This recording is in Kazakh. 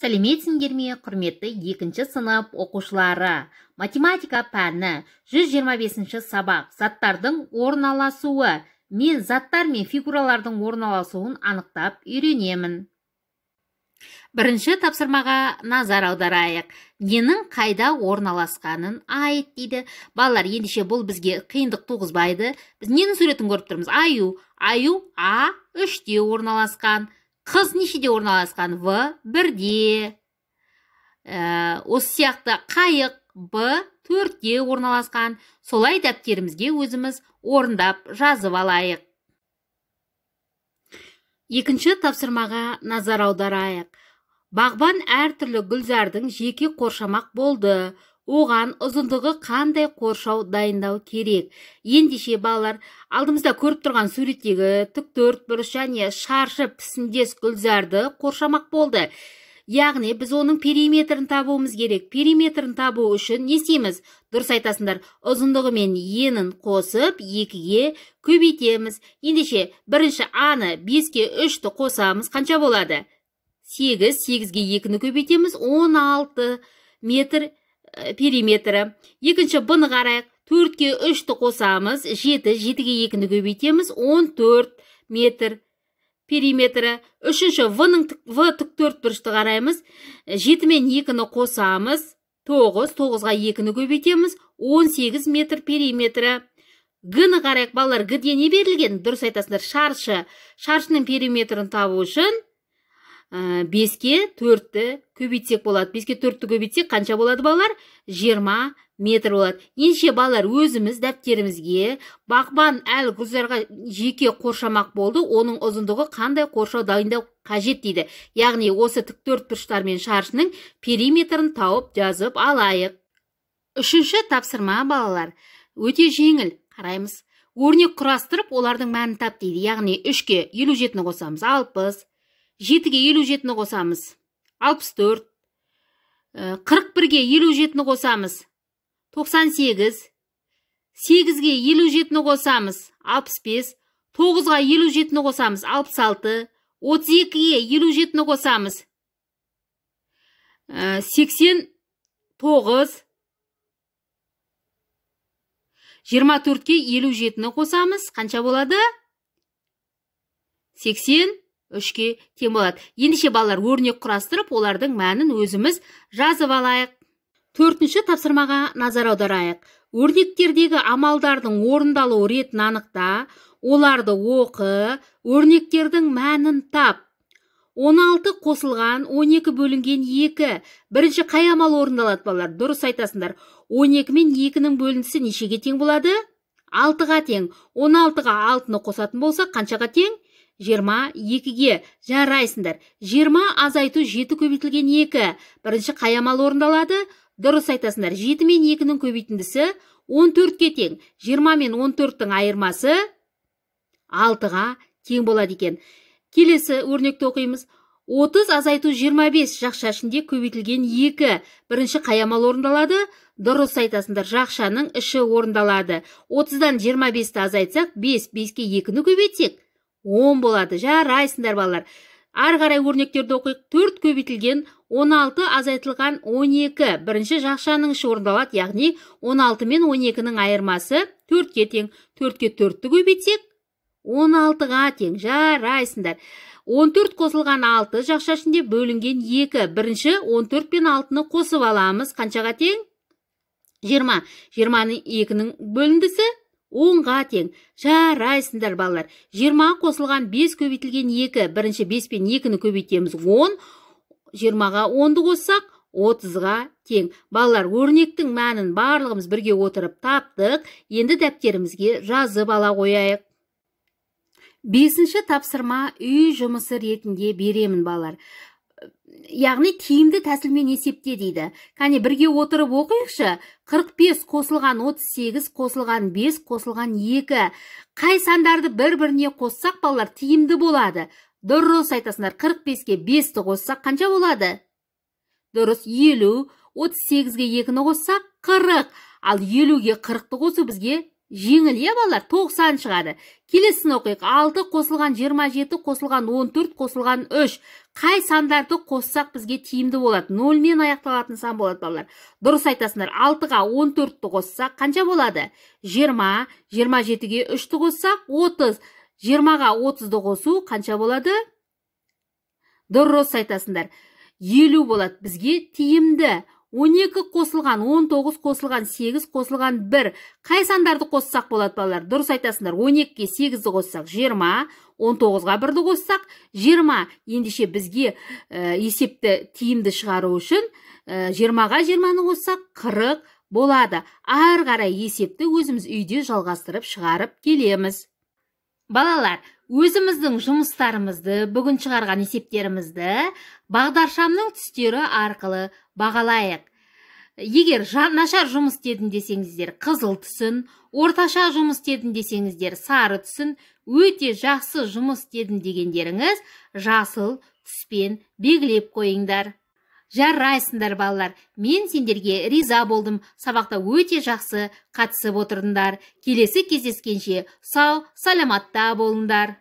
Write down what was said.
Сәлеметсіңдер ме, құрметті екінші сынып оқушылары? Математика пәні 125-ші сабақ. Заттардың орналасуы. Мен заттар мен фигуралардың орналасуын анықтап үйренемін. Бірінші тапсырмаға назар аударайық. Ненің қайда орналасқанын айт дейді. Балалар, ендеше бұл бізге қиындық туғызбайды. Біз ненің суретін көріп тұрмыз? Аю. Аю А 3-те орналасқан. Қыз нешеде орналасқан? В 1-де. Осы сияқты қайық Б 4-те орналасқан. Солай дәптерімізге өзіміз орындап жазып алайық. Екінші тапсырмаға назар аударайық. Бағбан әртүрлі гүлзардың жеке қоршамақ болды. Оған ұзындығы қандай қоршау дайындау керек? Ендеше балалар, алдымызда көріп тұрған суреттегі тік төрт бұрыш және шаршы пісіндес гүлзарды қоршамақ болды. Яғни біз оның периметрін табуымыз керек. Периметрін табу үшін не істейміз? Дұрыс айтасыңдар, ұзындығы мен енін қосып 2-ге көбейтеміз. Ендеше бірінші А-ны 5-ке 3-ті қосамыз, қанша болады? 8, 8-ге 2-ні көбейтеміз, 16 метр периметрі. Екінші Б-ны қарайық, 4-ке 3-ті қосамыз, 7, 7-ге 2-ні көбейтеміз, 14 метр периметрі. Үшінші В тік төрт бұрышты қараймыз, 7 мен 2-ні қосамыз, 9, 9-ға 2-ні көбейтеміз, 18 метр периметрі. Г-ны қарайық, балалар, Г-де не берілген? Дұрыс айтасыңдар, шаршы. Шаршының периметрін табу үшін 5-ке 4-ті көбейтсек болады. 5-ке 4-ті көбейтсек қанша болады, балалар? 20 метр болады. Ендеше балалар, өзіміз дәптерімізге бағбан әл гүлзарға жеке қоршамақ болды, оның ұзындығы қандай қоршау дайындау қажет дейді. Яғни осы тік төрт бұрыштар мен шаршының периметрін тауып жазып алайық. Үшінші тапсырма, балалар, өте жеңіл. Қараймыз. Өрнек құрастырып, олардың мәнін тап дейді. Яғни 3-ке 57-ні қосамыз, 60. 7-ге 57-ні қосамыз, 64. 41-ге 57-ні қосамыз, 98. 8-ге 57-ні қосамыз, 65. 9-ға 57-ні қосамыз, 66. 32-ге 57-ні қосамыз, 89. 24-ке 57-ні қосамыз, қанша болады? 83-ке тең болады. Ендеше балалар, өрнек құрастырып, олардың мәнін өзіміз жазып алайық. Төртінші тапсырмаға назар аударайық. Өрнектердегі амалдардың орындалу ретін анықта, оларды оқы, өрнектердің мәнін тап. 16 қосылған 12 бөлінген 2. Бірінші қай амал орындалады, балалар? Дұрыс айтасыңдар. 12 мен 2-нің бөліндісі нешеге тең болады? 6-ға тең. 16-ға 6-ны қосатын болсақ, қаншаға тең? 22-ге. Жарайсыңдар. 20 азайту 7 көбейтілген 2. Бірінші қай амал орындалады? Дұрыс айтасыңдар. 7 мен 2-нің көбейтіндісі 14-ке тең. 20 мен 14-тің айырмасы 6-ға тең болады екен. Келесі өрнекті оқимыз. 30 азайту 25 жақша ішінде көбейтілген 2. Бірінші қай амал орындалады? Дұрыс айтасыңдар, жақшаның іші орындалады. 30-дан 25-ті азайтсақ, 5, 5-ке 2-ні көбейтсек, 10 болады. Жарайсыңдар, балалар. Ары қарай өрнектерді оқиық. 4 көбейтілген 16 азайтылған 12. Бірінші жақшаның іші орындалады, яғни 16 мен 12-нің айырмасы 4-ке тең. 4-ке 4-ті көбейтсек, 16-ға тең. Жарайсыңдар. 14 қосылған 6 жақша ішінде бөлінген 2. Бірінші 14 пен 6-ны қосып аламыз. Қаншаға тең? 20. 20-ның 2-нің бөліндісі 10-ға тең. Жарайсыңдар, балалар. 20 қосылған 5 көбейтілген 2. Бірінші 5 пен 2-ні көбейтеміз 10. 20-ға 10-ды қоссақ, 30-ға тең. Балалар, өрнектің мәнін барлығымыз бірге отырып таптық. Енді дәптерімізге жазып ала қояйық. Бесінші тапсырма үй жұмысы ретінде беремін, балалар. Яғни тиімді тәсілмен есепте дейді. Кәне бірге отырып оқиықшы. 45 қосылған 38 қосылған 5 қосылған 2. Қай сандарды бір-біріне қоссақ, балалар, тиімді болады? Дұрыс айтасыңдар. 45-ке 5-ті қоссақ қанша болады? Дұрыс, 50. 38-ге 2-ні қоссақ 40. Ал 50-ге 40-ты қосу бізге Жеңіл, иә, балалар? 90 шығады. Келесін оқиық. 6 қосылған 27 қосылған 14 қосылған 3. Қай сандарды қоссақ бізге тиімді болады? 0-мен аяқталатын сан болады, балалар. Дұрыс айтасыңдар. 6-ға 14-ті қоссақ қанша болады? 20. 27-ге 3-ті қоссақ 30. 20-ға 30-ды қосу қанша болады? Дұрыс айтасыңдар. 50 болады. Бізге тиімді. 12 қосылған 19 қосылған 8 қосылған 1. Қай сандарды қоссақ болады, балалар? Дұрыс айтасыңдар. 12-ге 8-ді қоссақ 20, 19-ға 1-ді қоссақ 20. Ендеше бізге есепті тиімді шығару үшін 20-ға 20-ны қоссақ 40 болады. Ары қарай есепті өзіміз үйде жалғастырып шығарып келеміз. Балалар, өзіміздің жұмыстарымызды, бүгін шығарған есептерімізді бағдаршамның түстері арқылы бағалайық. Егер нашар жұмыс істедім десеңіздер, қызыл түсін, орташа жұмыс істедім десеңіздер, сары түсін, өте жақсы жұмыс істедім дегендеріңіз жасыл түспен белгілеп қойыңдар. Жарайсыңдар, балалар, мен сендерге риза болдым. Сабақта өте жақсы қатысып отырдыңдар. Келесі кездескенше сау, саламатта болыңдар.